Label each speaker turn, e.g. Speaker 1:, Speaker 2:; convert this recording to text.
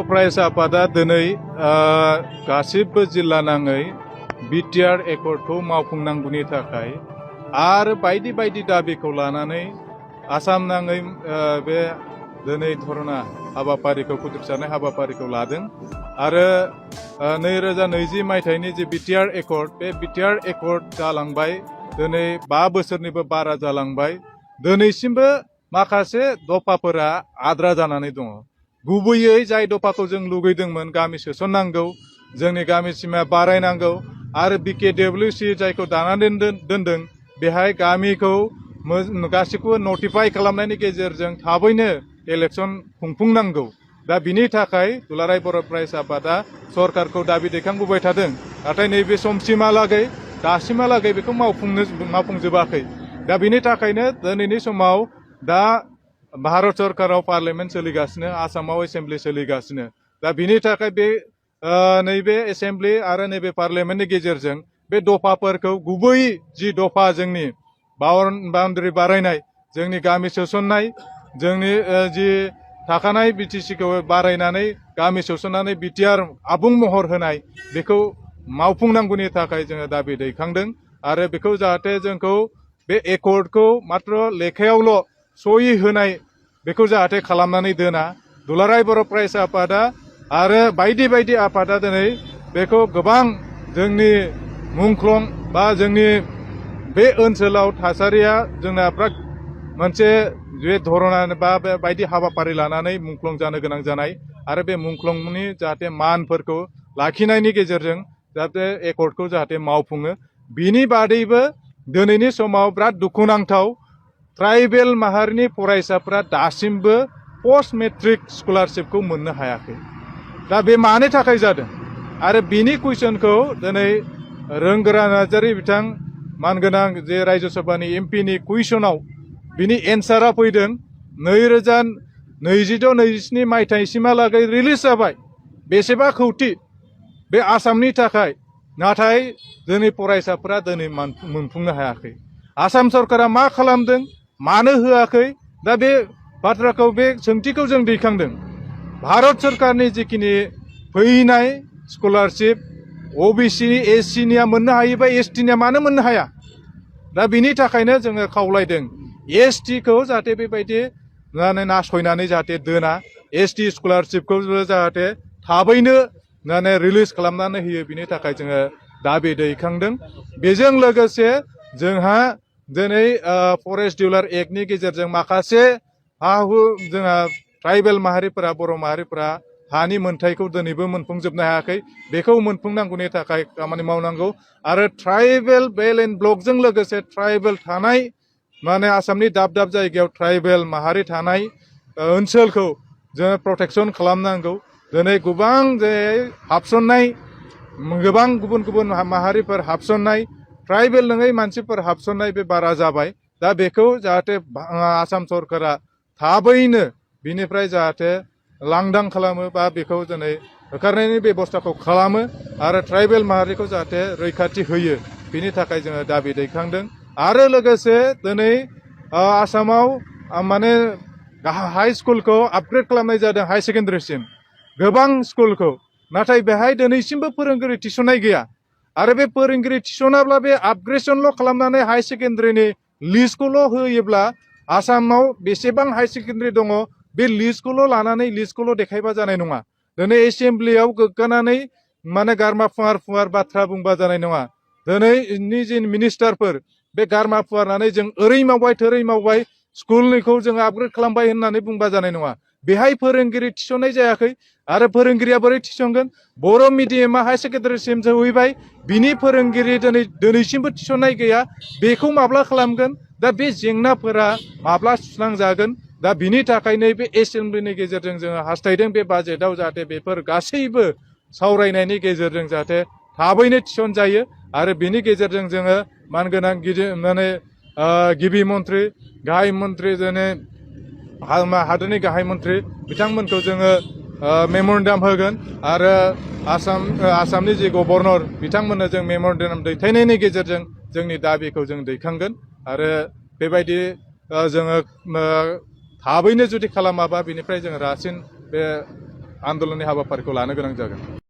Speaker 1: Price आफादा दिनै गासिबो जिल्ला नाङै बिटिआर एकर्डखौ मावफुंनांगौनि थाखाय आरो बायदि बायदि दाबिखौ लानानै आसाम नाङै बे दिनै धरना हाबाफारिखौ फोजोबस्रांनाय हाबाफारिखौ लादों आरो 2020 मायथाइनि जे बिटिआर एकर्ड बे बिटिआर एकर्ड जालांबाय दिनै 5 बोसोरनिबो बारा जालांबाय दिनैसिमबो माखासे दफाफोरा आद्रा जानानै दङ गुबैयै जाय दफाखौ जों लुगैदोंमोन गामि सोसननांगौ जोंनि गामि सिमा बारायनांगौ आरो बिकेडब्लिउसि जायखौ दानानै दोनदों बेहाय गामिखौ गासिखौबो नटिफाइ खालामनायनि गेजेरजों थाबैनो इलेक्सन खुंफुंनांगौ दा बिनि थाखाय दुलाराय बर' प्राइस आफादा सरकारखौ दाबि दैखांबोबाय थादों नाथाय नैबे समसिमहालागै दासिमहालागै बेखौ मावफुंजोबाखै दा बिनि थाखायनो दिनैनि समाव दा भारत सरकाराव पार्लियामेन्ट सोलिगासिनो आसामाव एसेम्ब्लि सोलिगासिनो दा बिनि थाखाय बे नैबे एसेम्ब्लि आरो नैबे पार्लियामेन्टनि गेजेरजों बे दफाफोरखौ गुबै जि दफा जोंनि बाउन्डारि बारायनाय जोंनि गामि सोसननाय जोंनि जि थाखानाय बिटिसिखौ बारायनानै गामि सोसननानै बिटिआर आबुं महर होनाय बेखौ मावफुंनांगौनि थाखाय जोङो दाबि दैखांदों आरो बेखौ जाहाथे जोंखौ बे एकर्डखौ मात्र लेखायावल' सहि होनाय बेखौ जाहाथे खालामनानै दोना दुलाराय बर' प्राइस आफादा आरो बायदि बायदि आफादा दिनै बेखौ गोबां जोंनि मुंख्लं बा जोंनि बे ओनसोलाव थासारिया जोंना मोनसे बे धरना बा बायदि हाबाफारि लानानै मुंख्लं जानो गोनां जानाय आरो बे मुंख्लंनि जाहाथे मानफोरखौ लाखिनायनि गेजेरजों जाहाथे एकर्डखौ जाहाथे मावफुङो बिनि बादैबो दिनैनि समाव बिराद दुखुनांथाव ट्राइबेल माहारिनि फरायसाफ्रा दासिमबो पस्ट मेट्रिक स्कलारशिपखौ मोननो हायाखै दा बे मानि थाखाय जादों आरो बिनि कुइसनखौ दिनै रोंगोरा नार्जारी बिथां मानगोनां जे रायजो सभानि एमपिनि कुइसनाव बिनि एन्सारा फैदों 2026-27 मायथाइसिमहालागै रिलिज जाबाय बेसेबा खौटि बे आसामनि थाखाय नाथाय जोंनि फरायसाफोरा दिनै मोनफुंनो हायाखै आसाम सरकारा मा खालामदों मानो होआखै दा बे बाथ्राखौ बे सोंथिखौ जों दैखांदों भारत सरकारनि जिखिनि फैनाय स्कलारशिप ओबिसि एससिनिया मोननो हायोबा एसटिनिया मानो मोननो हाया दा बिनि थाखायनो जोङो खावलायदों एसटिखौ जाहाथे बेबायदि नासयनानै जाहाथे दोना एसटि स्कलारशिपखौ जाहाथे थाबैनो रिलिज खालामनानै होयो बिनि थाखाय जोङो दाबि दैखांदों बेजों लोगोसे जोंहा दिनै फरेस्ट डिउलार एक्टनि गेजेरजों माखासे हा हु जोंहा ट्राइबेल माहारिफोरा बर' माहारिफोरा हानि मोन्थायखौ दिनैबो मोनफुंजोबनो हायाखै बेखौ मोनफुंनांगौनि थाखाय खामानि मावनांगौ आरो ट्राइबेल बेल एन्ड ब्लकजों लोगोसे ट्राइबेल थानाय आसामनि दाब दाब जायगायाव ट्राइबेल माहारि थानाय ओनसोलखौ जोङो प्रटेक्सन खालामनांगौ दिनै गोबां जे हाबसननाय गोबां गुबुन गुबुन माहारिफोर हाबसननाय ट्राइबेल नङै मानसिफोर हाबसननाय बे बारा जाबाय दा बेखौ जाहाथे आसाम सरकारा थाबैनो बिनिफ्राय जाहाथे लांदां खालामो बा बेखौ दिनै होखारनायनि बेबस्थाखौ खालामो आरो ट्राइबेल माहारिखौ जाहाथे रैखाथि होयो बिनि थाखाय जोङो दाबि दैखांदों आरो लोगोसे दिनै आसामाव हाई स्कुलखौ आपग्रेड खालामनाय जादों हाई सेकेन्डारिसिम गोबां स्कुलखौ नाथाय बेहाय दिनैसिमबो फोरोंगिरि थिसननाय गैया आरो बे फोरोंगिरि थिसनाब्ला बे आपग्रेडसनल' खालामनानै हाई सेकेन्डारिनि लिस्टखौल' होयोब्ला आसामाव बेसेबां हाई सेकेन्डारि दङ बे लिस्टखौल' लानानै लिस्टखौल' देखायबा जानाय नङा दिनै एसेम्ब्लियाव गोग्गानानै गारमा फुवार बाथ्रा बुंबा जानाय नङा दिनैनि जि मिनिस्टारफोर बे गारमा फुवारनानै जों ओरै मावबाय थोरै मावबाय स्कुलनिखौ जों आपग्रेड खालामबाय होननानै बुंबा जानाय नङा बेहाय फोरोंगिरि थिसननाय जायाखै आरो फोरोंगिरिया बोरै थिसनगोन बर' मिडियामा हाई सेकेन्डारिसिम सहैबाय बिनि फोरोंगिरि दिनैसिमबो थिसननाय गैया बेखौ माब्ला खालामगोन दा बे जेंनाफोरा माब्ला सुस्रांजागोन दा बिनि थाखायनो बे एसेम्ब्लिनि गेजेरजों जोङो हास्थायदों बे बाजेटआव जाहाथे बेफोर गासैबो सावरायनायनि गेजेरजों जाहाथे थाबैनो थिसनजायो आरो बिनि गेजेरजों जोङो मानगोनां गिबि मन्त्रि गाहाय मन्त्रि हादोरनि गाहाय मन्त्रि बिथांमोनखौ जोङो मेम'रेन्डाम होगोन आरो आसामनि जि गभर्नर बिथांमोननो जों मेम'रेन्डाम दैथायनायनि गेजेरजों जोंनि दाबिखौ जों दैखांगोन आरो बेबायदि जोङो थाबैनो जुदि खालामाबा बिनिफ्राय जोङो रासिन बे आन्दलननि हाबाफारिखौ लानो गोनां जागोन।